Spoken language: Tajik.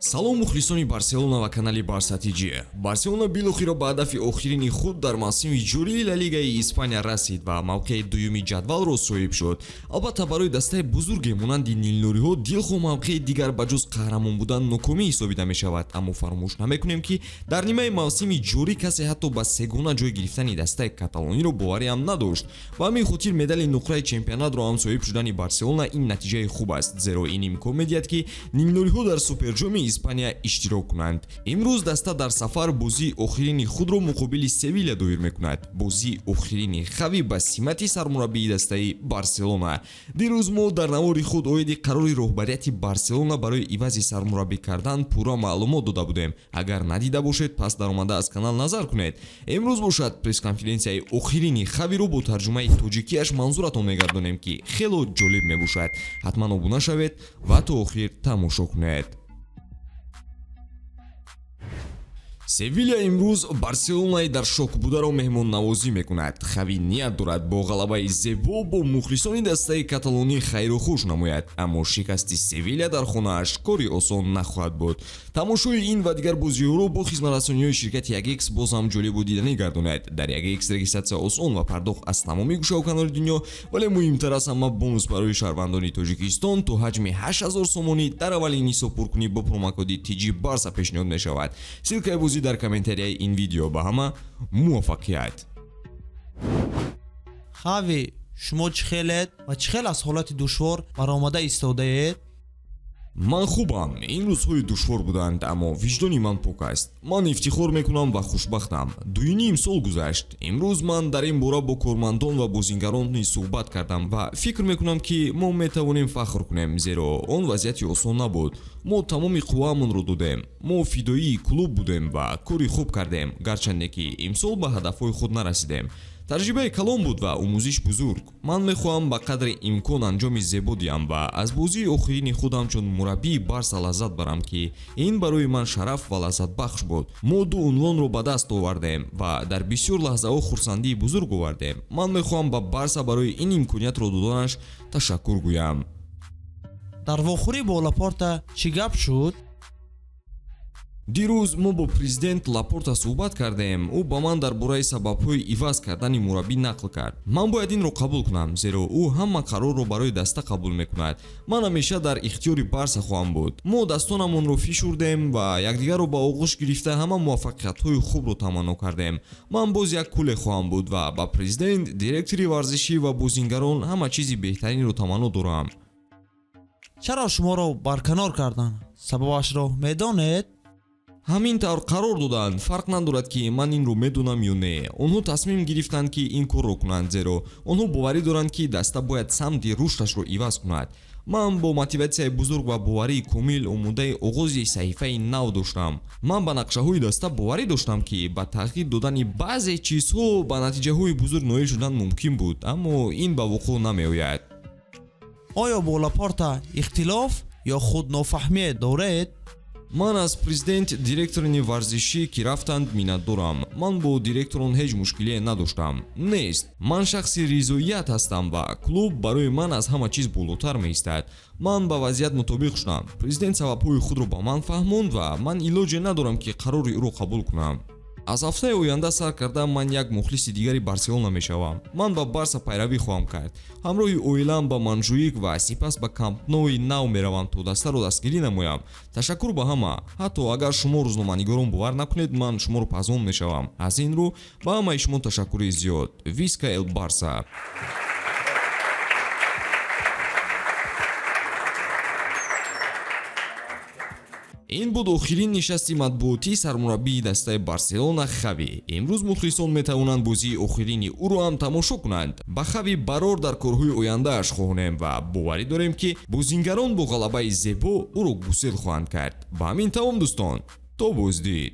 Салом, мухлисони Барселона ва канали Барса ТЖ. Барселона билохира ба ҳадафи охирини худ дар мавсими ҷории Ла Лигаи Испания расид ва мавқеи дуюми ҷадвалро соҳиб шуд. Албатта, барои дастаи бузурге монанди нилнуриҳо дилхоҳ мавқеи дигар ба ҷуз қаҳрамон будан нокомӣ ҳисобида мешавад. Аммо фаромӯш намекунем, ки дар нимаи мавсими ҷорӣ касе ҳатто ба сегона ҷой гирифтани дастаи каталониро бовариам надошт. Ба ҳамин хотир медали нуқраи чемпионатро ҳам соҳиб шудани Барселона ин натиҷаи хуб аст, зеро ин имкон медиҳад, ки нилнуриҳо дар Суперҷоми Испания иштирок кунанд. Имрӯз даста дар сафар бозии охирини худро муқобили Севиля доир мекунад. Бозии охирини Хави ба симати сармураббии дастаи Барселона. Дирӯз мо дар навори худ оиди қарори роҳбарияти Барселона барои ивази сармураббӣ кардан пурра маълумот дода будем. Агар надида бошед, пас даромада аз канал назар кунед. Имрӯз бошад, пресс-конференсияи охирини Хавиро бо тарҷумаи тоҷикиаш манзуратон мегардонем, ки хело ҷолиб мебошад. Ҳатман обуна шавед ва то охир тамошо кунед. Севиля имрӯз Барселонаи дар шок бударо меҳмоннавозӣ мекунад. Хави ният дорад бо ғалабаи зебо бо мухлисони дастаи каталонӣ хайру хуш намояд, аммо шикасти Севиля дар хонааш кори осон нахоҳад буд. Тамошои ин ва дигар бозиҳоро бо хизматрасониҳои ширкати 1X боз ҳам ҷолибу диданӣ гардонад. Дар 1X регистратсия осон ва пардохт аз тамоми гӯшаву канори дунё, вале муҳимтар аз ҳама, бонус барои шаҳрвандони Тоҷикистон то ҳаҷми 8000 сомонӣ дар аввалин ҳисобпуркунӣ бо промокоди TG Барса пешниҳод мешавад. Ссылкаи бозӣ дар комментарияи ин видео. Ба ҳама муваффақият! Хави, шумо чӣ хелед ва чӣ хел аз ҳолати душвор баромада истодаед? Ман хубам. Ин рӯзҳои душвор буданд, аммо виҷдони ман пок аст. Ман ифтихор мекунам ва хушбахтам. 2,5 сол гузашт. Имрӯз ман дар ин бора бо кормандон ва бозингарон низ суҳбат кардам ва фикр мекунам, ки мо метавонем фахр кунем, зеро он вазъияти осон набуд. Мо тамоми қувваамонро додем, мо фидоии клуб будем ва кори хуб кардем, гарчанде ки имсол ба ҳадафҳои худ нарасидем. Таҷрибаи калон буд ва омӯзиш бузург. Ман мехоҳам ба қадри имкон анҷоми зебо диҳам ва аз бозии охирини худ ҳамчун мураббии Барса лаззат барам, ки ин барои ман шараф ва лаззатбахш буд. Мо ду унвонро ба даст овардем ва дар бисёр лаҳзаҳо хурсандии бузург овардем. Ман мехоҳам ба Барса барои ин имкониятро доданаш ташаккур гӯям. Дар вохӯрӣ бо Лапорта чӣ гап шуд? Дирӯз мо бо президент Лапорта суҳбат кардем. Ӯ ба ман дар бораи сабабҳои иваз кардани мураббӣ нақл кард. Ман бояд инро қабул кунам, зеро ӯ ҳама қарорро барои даста қабул мекунад. Ман ҳамеша дар ихтиёри Барса хоҳам буд. Мо дастонамонро фишурдем ва якдигарро ба оғӯш гирифта, ҳама муваффақиятҳои хубро таманно кардем. Ман боз як куле хоҳам буд ва ба президент, директори варзишӣ ва бозингарон ҳама чизи беҳтаринро таманно дорам. Чаро шуморо барканор карданд, сабабашро медонед? Ҳамин тавр қарор доданд. Фарқ надорад, ки ман инро медонам ё не. Онҳо тасмим гирифтанд, ки ин корро кунанд, зеро онҳо боварӣ доранд, ки даста бояд самти рушдашро иваз кунад. Ман бо мотиватсияи бузург ва боварии комил омодаи оғози саҳифаи нав доштам. Ман ба нақшаҳои даста боварӣ доштам, ки ба тағйир додани баъзе чизҳо ба натиҷаҳои бузург ноил шудан мумкин буд, аммо ин ба вуқӯъ намеояд. Оё бо Лапорта ихтилоф ё худнофаҳмие доред? Ман аз президент, директорони варзишӣ, ки рафтанд, миннатдорам. Ман бо директорон ҳеҷ мушкилие надоштам. Нест, ман шахси ризоият ҳастам ва клуб барои ман аз ҳама чиз болотар меистад. Ман ба вазъият мутобиқ шудам. Президент сабабҳои худро ба ман фаҳмонд ва ман илоҷе надорам, ки қарори ӯро қабул кунам. Аз ҳафтаи оянда сар карда ман як мухлиси дигари Барселона мешавам. Ман ба Барса пайравӣ хоҳам кард. Ҳамроҳи оилаам ба Монжуик ва сипас ба Кампнои Нав меравам, то дастаро дастгирӣ намоям. Ташаккур ба ҳама. Ҳатто агар шумо, рӯзноманигорон, бовар накунед, ман шуморо пазмон мешавам. Аз ин рӯ ба ҳамаи шумо ташаккури зиёд. Visca el Barça! Ин буд охирин нишасти матбуотии сармураббии дастаи Барселона Хави. Имрӯз мухлисон метавонанд бозии охирини ӯро ҳам тамошо кунанд. Ба Хави барор дар корҳои ояндааш хоҳонем ва боварӣ дорем, ки бозингарон бо ғалабаи зебо ӯро гусел хоҳанд кард. Ба ҳамин тамом, дӯстон, то боздид.